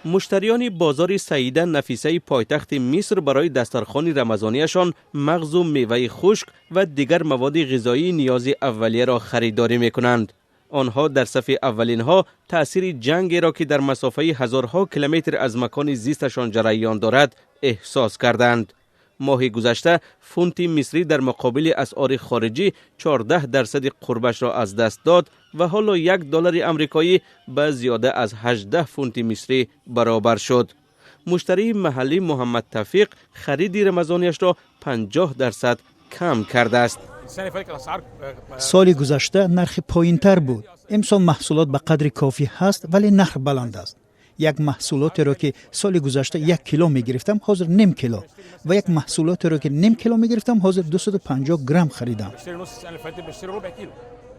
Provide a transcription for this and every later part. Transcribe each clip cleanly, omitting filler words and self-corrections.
Муштариёни бозори Саида Нафисаи пойтахти Миср барои дастархони рамазонияшон мағзу меваи хушк ва дигар маводи ғизоии ниёзи аввалияро харидорӣ мекунанд. Онҳо дар сафи аввалинҳо таъсири ҷангеро, ки дар масофаи ҳазорҳо километр аз макони зисташон ҷараён дорад, эҳсос карданд. Моҳи гузашта фунти мисрӣ дар муқобили асъори хориҷӣ 14% қурбашро аз даст дод ва ҳоло 1 доллари амрикоӣ ба зиёда аз 18 фунти мисрӣ баробар шуд. Муштарии маҳаллӣ Муҳаммад Тавфиқ хариди рамазонияшро 50% кам кардааст. Соли гузашта нархи поинтар буд. Имсол маҳсулот ба қадри кофӣ ҳаст, вале нарх баланд аст. Як маҳсулотеро, ки соли гузашта 1 кило мегирифтам, ҳозир ним кило ва як маҳсулотеро, ки ним кило мегирифтам, ҳозир 250 грамм харидам.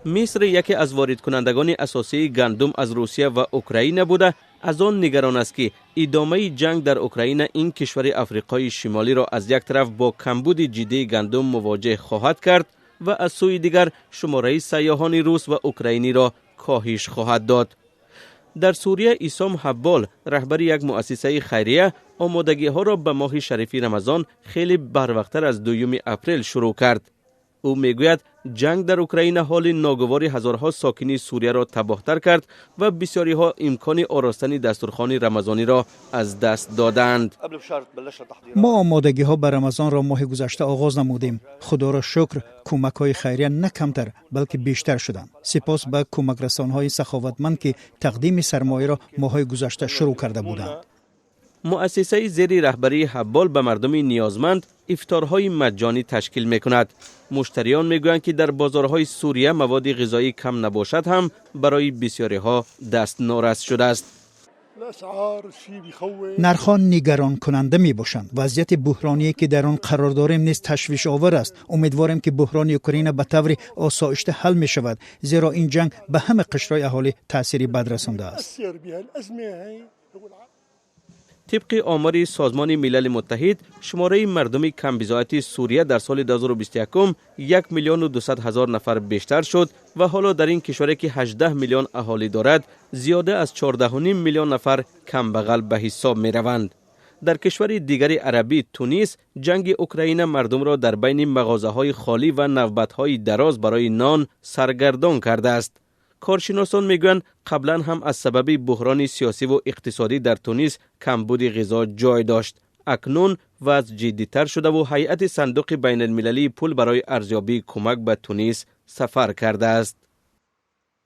Миср яке аз воридкунандагони асосии гандум аз Русия ва Украина буда, аз он нигарон аст, ки идомаи ҷанг дар Украина ин кишвари Африқои Шимолиро аз як тараф бо камбуди ҷиддии гандум мувоҷеҳ хоҳад кард ва аз сӯи дигар шумораи сайёҳони рус ва украиниро коҳиш хоҳад дод. Дар Сурия Исом Ҳаббол, раҳбари як муассисаи хайрия, омодагиҳоро ба моҳи шарифи Рамазон хеле барвақттар аз 2 апрел шурӯъ кард. Ӯ мегӯяд, ҷанг дар Украина ҳоли ногувори ҳазорҳо сокини Сурияро табоҳтар кард ва бисёриҳо имкони оростани дастурхони рамазониро аз даст додаанд. Мо омодагиҳо ба Рамазонро моҳи гузашта оғоз намудем. Худоро шукр, кӯмакҳои хайрия на камтар, балки бештар шуданд. Сипос ба кӯмакрасонҳои саховатманд, ки тақдими сармояро моҳҳои гузашта шурӯъ карда буданд. Муассисаи зери раҳбарии Ҳаббол ба мардуми ниёзманд ифторҳои маҷҷонӣ ташкил мекунад. Муштариён мегӯянд, ки дар бозорҳои Сурия маводи ғизоӣ кам набошад ҳам, барои бисёриҳо дастнорас шудааст. Нархҳо нигаронкунанда мебошанд. Вазъияти буҳроние, ки дар он қарор дорем, низ ташвишовар аст. Умедворем, ки буҳрони Украина ба таври осоишта ҳал мешавад, зеро ин ҷанг ба ҳама қишрҳои аҳолӣ таъсири бад расондааст. Тибқи омори Созмони Милали Муттаҳид, шумораи мардуми камбизоати Сурия дар соли 2021 1 миллиону 200 ҳазор нафар бештар шуд ва ҳоло дар ин кишваре, ки 18 миллион аҳолӣ дорад, зиёда аз 14,5 миллион нафар камбағал ба ҳисоб мераванд. Дар кишвари дигари арабӣ, Тунис, ҷанги Украина мардумро дар байни мағозаҳои холӣ ва навбатҳои дароз барои нон саргардон кардааст. Коршиносон мегӯянд, қаблан ҳам аз сабаби буҳрони сиёсиву иқтисодӣ дар Тунис камбуди ғизо ҷой дошт. Акнун вазъ ҷиддитар шудаву ҳайати Сандуқи байналмилалии пул барои арзёбии кӯмак ба Тунис сафар кардааст.